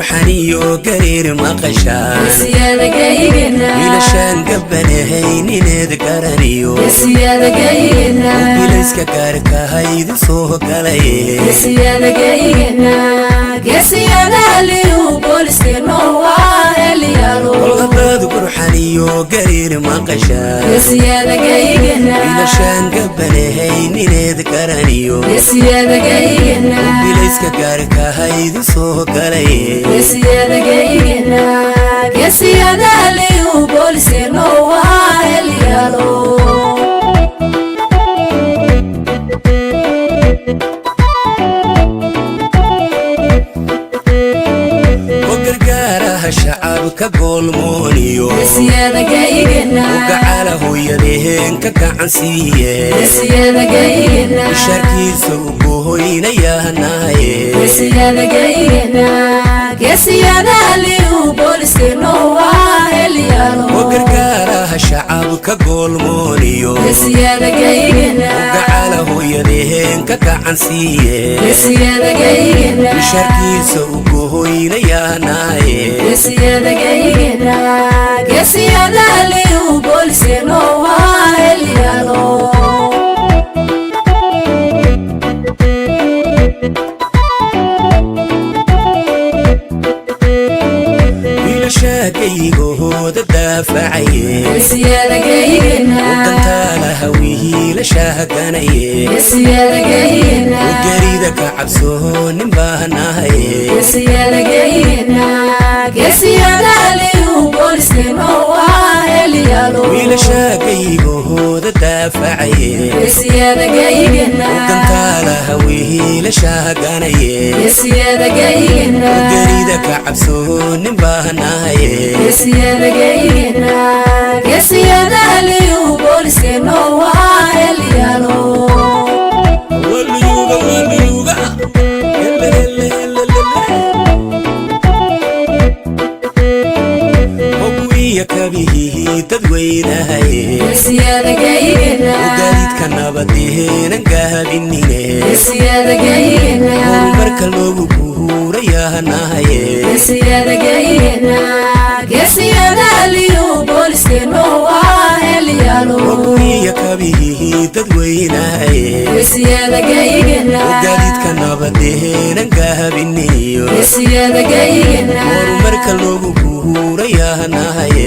Gurxaniyo gariir maqashaan, wiilashaan gabanahaynineed garaniyo, bilayska gaarkahaydin soo galaye. Kol haddaad gurxaniyo gariir maqashaan, wiilashaan gabanahaynineed garaniyo, bilayska gaarkahaydin soo galaye. Oo gargaaraha shacabka goolmooniyo, oo gacala hooyadaheen ka gacan siiye, mishaarkiisa u gohoynayahanaye. Oo gargaaraha shacabka goolmooniyo, oo gacala hooyadaheen ka gacan siiye, mishaarkiisa u gohoynayahanaye. Wiilashaagaygahooda daafacaye, oo gantaalaha wiilashaaganaye, oo gerida ka cabsoonin baahnahaye. Wiilashaagaygahooda daafacaye, oo gantaalaha wiilashaaganaye, oo gerida ka cabsoonin baahnahaye. Waluyuga waluyuga hogwiya kabihii dadweynahaye, oo gaadiidka nabadiheenan gaabinine, horumarka loogu guurayahanahaye. Hogwiya kabihii dadweynahaye, oo gaadiidka nabadiheenan gaabiniyo, horumarka loogu guurayahanahaye.